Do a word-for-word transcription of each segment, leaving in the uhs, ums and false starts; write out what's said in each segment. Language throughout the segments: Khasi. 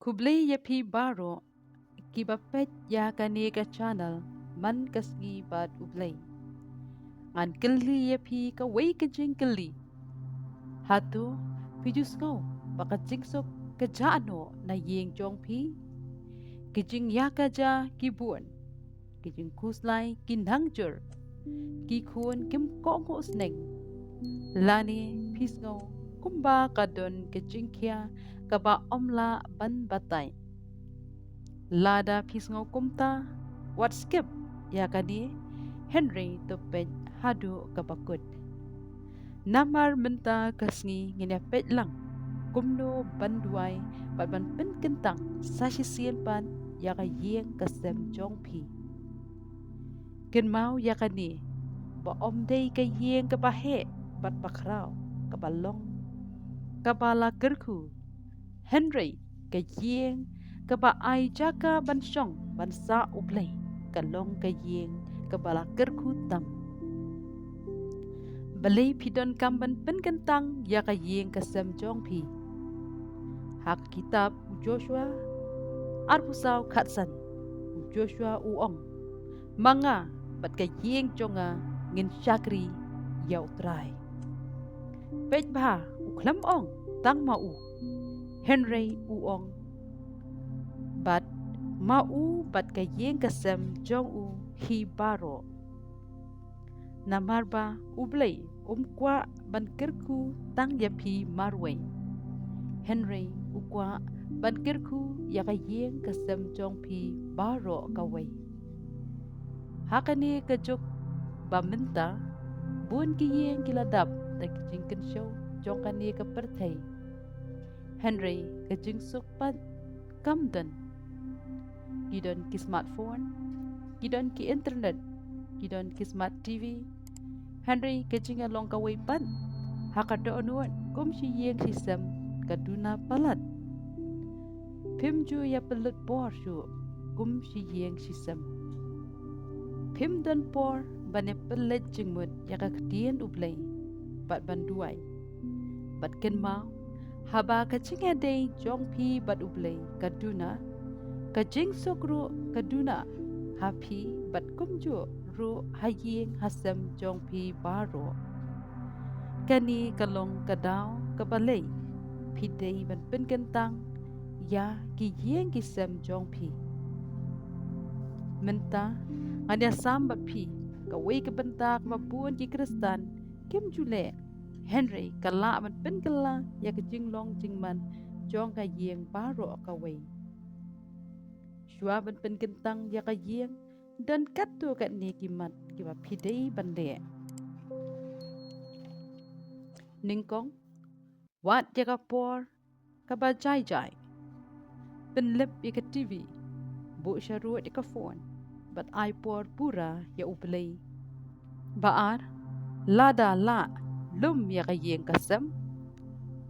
Khublei ïa phi baroh kiba peit ïa kane ka channel Man ka Sngi bad U Blei. Ngan kylli ïa phi kawei ka jingkylli. Hato phi ju sngew ba ka jingsuk ka jah noh na ïing jong phi? Ki jingïakajia ki bun, ki jingkhuslai ki nang jur, ki khun kim kohnguh sneng. Lane phi sngew kumba ka don ka jingkhia kaba ym lah ban batai. Lada phi sngew kumta, wat skip ïa kane, hynrei to peit haduh kaba kut. Namar mynta ka sngi ngin ïa peit lang kumno ban duwai bad ban pynkyntang sa shisien pat ïa ka ïing ka sem jong phi. Kynmaw ïa kane, ba ym dei ka ïing kaba heh bad ba khraw kaba long kaba la kyrkhu, hynrei ka ïing kaba ai jaka ban shong ban sah U Blei ka long ka ïing kaba la kyrkhu tam. Balei phi donkam ban pynkyntang ïa ka ïing ka sem jong phi? Ha ka kitab u Joshua arphew saw khatsan, u Joshua u ong, ma nga bad ka ïing jong nga ngin shakri ïa U Trai. Peit bha, u khlem ong tang ma u, hynrei u ong, bad ma u bad ka ïing ka sem jong u hi baroh. Namar ba U Blei um kwah ban kyrkhu tang ïa phi marwei, hynrei u kwah ban kyrkhu ïa ka ïing ka sem jong phi baroh kawei. Ha kane ka juk ba mynta, bun ki ïing ki la dap da ki jingkynshew jong kane ka pyrthei, hynrei ka jingsuk pat kam don. Ki don ki smartphone, ki don ki internet, ki don ki smart T V, hynrei ka jingïalong kawei pat ha ka dohnud kum shi ïing shi sem ka duna palat. Phim ju ïa pynlut por shuh kum shi ïing shi sem. Phim don por ban ïa pynleit jingmut ïa ka ktien U Blei bad ban duwai. Bad kynmaw, haba ka jingïadei jong phi bad U Blei ka duna, ka jingsuk ruh ka duna ha phi bad kumjuh ruh ha ïing ha sem jong phi baroh. Kane ka long ka daw kaba lei phi dei ban pynkyntang ïa ki ïing ki sem jong phi. Mynta ngan ïasam bad phi kawei ka bynta kaba bun ki Khristan kim ju leh, hynrei ka lah ban pynkylla ïa ka jinglong jingman jong ka ïing baroh kawei. Shuwa ban pynkyntang ïa ka ïing, don katto katne ki mat kiba phi dei ban leh. Nyngkong, wad ïa ka por kaba jai jai. Pynlip ïa ka T V, buh sharud ïa ka phone, bad ai por pura ïa U Blei. Ba ar, lada lah, lum ïa ka ïing ka sem.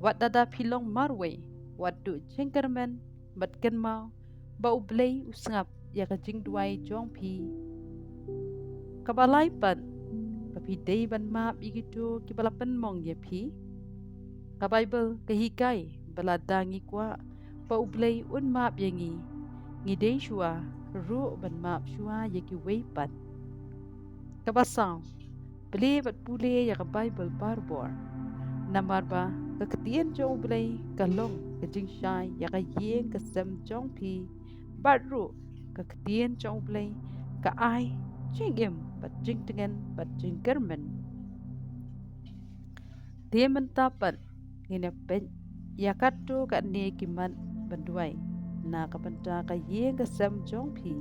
Wat lada phi long marwei, wat duh jingkyrmen, bad kynmaw ba U Blei u sngap ïa ka jingduwai jong phi. Kaba lai pat, ba phi dei ban map ïa kito kiba la pynmong ïa phi. Ka Baibl ka hikai ba lada ngi kwah ba U Blei un map ïa ngi, ngi dei shuwa ruh ban map shuwa ïa kiwei pat. Kaba saw, plie bad pule ïa ka Baibl barabor. Namar ba ka ktien jong U Blei ka long ka jingshai ïa ka ïing ka sem jong phi, bad ruh ka ktien jong U Blei ka ai jingim bad jingtngen bad jingkyrmen. Te mynta pat ngin ïa peit ïa katto katne ki mat ban duwai na ka bynta ka ïing ka sem jong phi.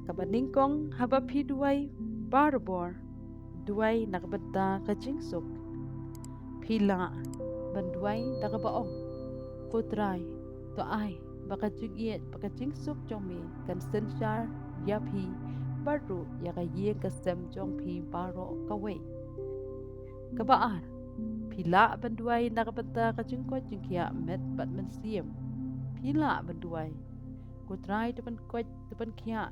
Kaba nyngkong, haba phi duwai barabor, duwai na ka bynta ka jingsuk. Phi lah ban duwai da kaba ong, Ko Trai, to ai ba ka jingïeit bad ka jingsuk jong me kan synshar ïa phi bad ruh ïa ka ïing ka sem jong phi baroh kawei. Kaba ar, phi lah ban duwai na ka bynta ka jingkoit jingkhiah met bad mynsiem. Phi lah ban duwai, Ko Trai, to pynkoit to pynkhiah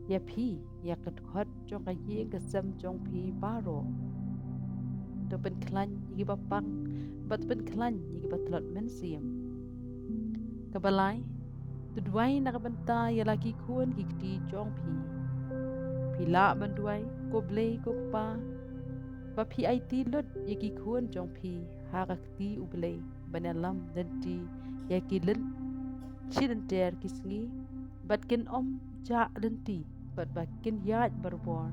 ïa phi ïa ka dkhot jong ka ïing ka sem jong phi baroh. To pynkhlaiñ ïa kiba pang bad to pynkhlaiñ ïa kiba tlot mynsiem. Kaba lai, to duwai na ka bynta ïa la ki khun ki kti jong phi. Phi lah ban duwai, ko Blei ko Kpa, ba phi aiti lut ïa ki khun jong phi ha ka kti U Blei ban ïalam lynti ïa ki lyn-, shi lynter ki sngi, bad kin ym jah lynti, bad ba kin ïaid barabor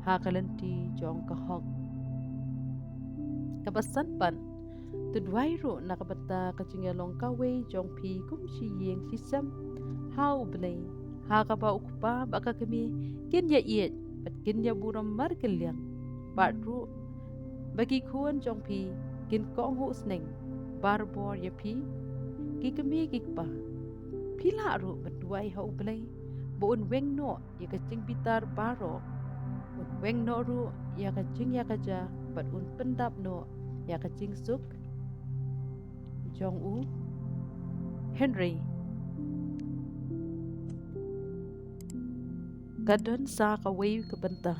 ha ka lynti jong ka hok. Kaba san pat, to duwai ruh na ka bynta ka jingïalong kawei jong phi kum shi ïing shi sem ha U Blei, ha kaba u kpa bad ka kmie kin ïaieit bad kin ïaburom markylliang, bad ruh ba ki khun jong phi kin kohnguh sneng barabor ïa phi, ki kmie ki kpa. Phi lah ruh ban duwai ha U Blei ba un weng noh ïa ka jingbitar baroh, un weng noh ruh ïa ka jingïakajia, bad un pyndap noh ïa ka jingsuk jong u. Hynrei ka don sa kawei ka bynta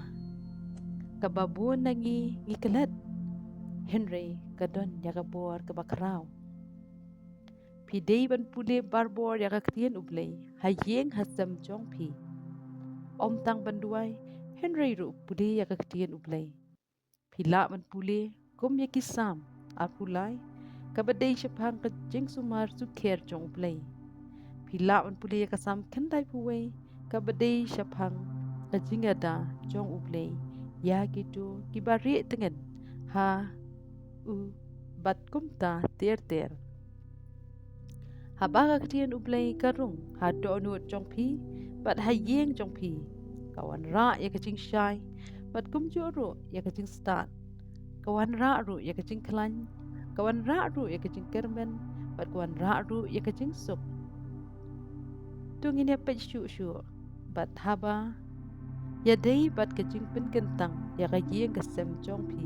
kaba bun na ngi ngi klet, hynrei ka don ïa ka bor kaba khraw. Phi dei ban pule barabor ïa ka ktien U Blei ha ïing ha sem jong phi. Ym tang ban duwai, hynrei ruh pule ïa ka ktien U Blei. Phi lah ban pule kum ïa ki Salm arphew lai, kaba dei shaphang ka jingsumar sukher jong U Blei. Phi lah ban pule ïa ka Salm khyndaiphew wei, kaba dei shaphang ka jingada jong U Blei ïa kito kiba rieh tngen ha u, bad kumta ter ter. Haba ka ktien U Blei ka rung ha dohnud jong phi bad ha ïing jong phi, ka wanrah ïa ka jingshai, bad kumjuh ruh ïa ka jingstad. Ka wanrah ruh ïa ka jingkhlaiñ, ka wanrah ruh ïa ka jingkyrmen, bad ka wanrah ruh ïa ka jingsuk. To ngin ïa peit shuh shuh, bad haba ïadei bad ka jingpynkyntang ïa ka ïing ka sem jong phi.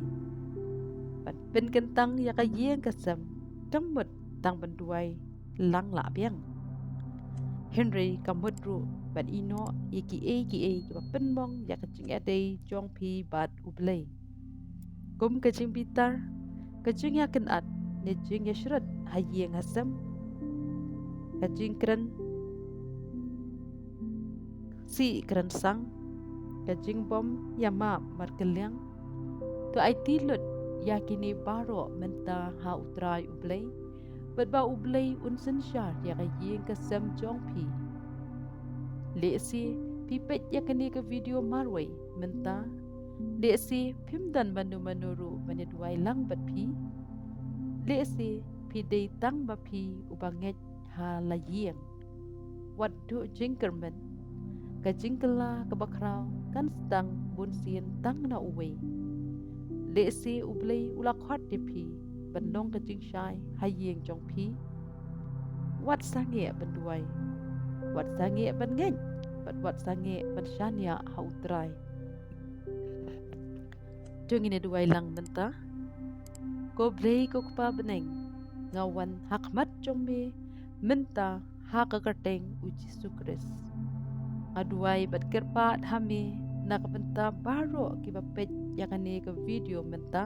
Ban pynkyntang ïa ka ïing ka sem kam mut tang ban duwai lang lah biang. Hynrei ka mut ruh ban ïehnoh ïa kiei kiei kiba pynmong ïa ka jingïadei jong phi bad U Blei. Kum ka jingbitar, ka jingïakynad ne jingïashrut ha ïing ha sem, ka jingkren sih kren sang, ka jingbym ïamap markylliang. To aiti lut ïa kine baroh mynta ha U Trai U Blei, bad ba U Blei un synshar ïa ka ïing ka sem jong phi. Lehse phi peit ïa kane ka video marwei mynta. Lehse phim don mano mano ruh ban ïa duwai lang bad phi. Lehse phi dei tang ma phi uba ngeit ha la ïing. Wat duh jingkyrmen. Ka jingkylla kaba khraw kan sdang bunsien tang na uwei. Lehse U Blei u la khot ïa phi ban long ka jingshai ha ïing jong phi. Wat sangeh ban duwai. Wat sangeh ban ngeit. Bad wat sangeh ban shaniah ha U Trai. To ngin ïa duwai lang mynta. Ko Blei ko Kpa bneng, nga wan ha khmat jong me mynta ha ka kyrteng U Jisu Khrist. Nga duwai bad kyrpad ha me na ka bynta baroh kiba peit ïa kane ka video mynta.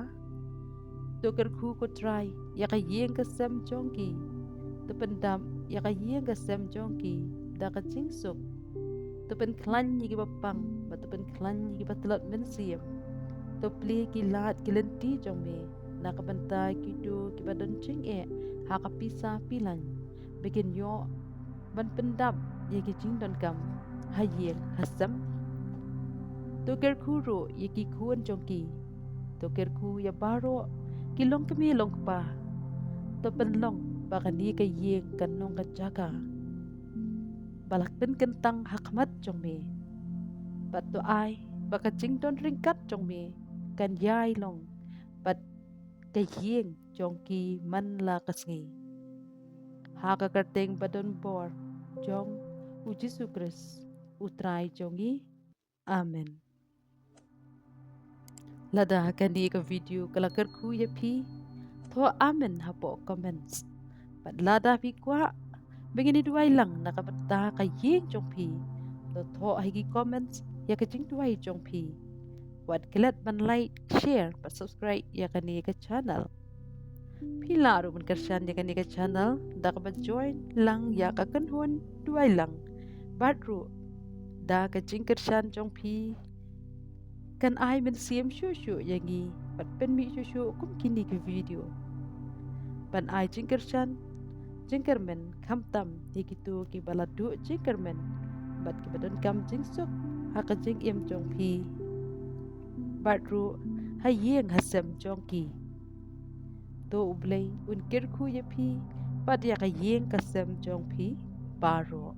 To kyrkhu ko Trai ïa ka ïing ka sem jong ki. To pyndap ïa ka ïing ka sem jong ki da ka jingsuk. To pynkhlaiñ ïa kiba pang bad to pynkhlaiñ ïa kiba tlot mynsiem. To plie ki lad ki lynti jong me na ka bynta kito kiba don jingeh ha ka pisa pilaiñ, ba kin ïoh ban pyndap ïa ki jingdonkam ha ïing ha sem. To kyrkhu ruh ïa ki khun jong ki. To kyrkhu ïa baroh ki longkmie longkpa. To pynlong ba kane ka ïing kan long ka jaka ba la pynkyntang ha khmat jong me. Bad to ai ba ka jingdon ryngkat jong me kan ïai long bad ka ïing jong ki man la ka sngi. Ha ka kyrteng ba don bor jong U Jisu Khrist, U Trai jong ngi. Amen. Lada kane ka video ka la kyrkhu ïa phi, thoh amen hapoh comments. Bad lada phi kwah ba ngin ïa duwai lang na ka bynta ka ïing jong phi, to thoh ha ki comments ïa ka jingduwai jong phi. Wat klet ban like, share bad subscribe ïa kane ka channel. Phi lah ruh ban kyrshan ïa kane ka channel da kaba join lang ïa ka kynhun Duwai Lang. Bad ruh da ka jingkyrshan jong phi kan ai mynsiem shuh shuh ïa ngi bad pynmih shuh shuh kum kine ki video ban ai jingkyrshan jingkyrmen khamtam ïa kito kiba la duh jingkyrmen bad kiba donkam jingsuk ha ka jingim jong phi bad ruh ha ïing ha sem jong ki. To U Blei un kyrkhu ïa phi bad ïa ka ïing ka sem jong phi baroh.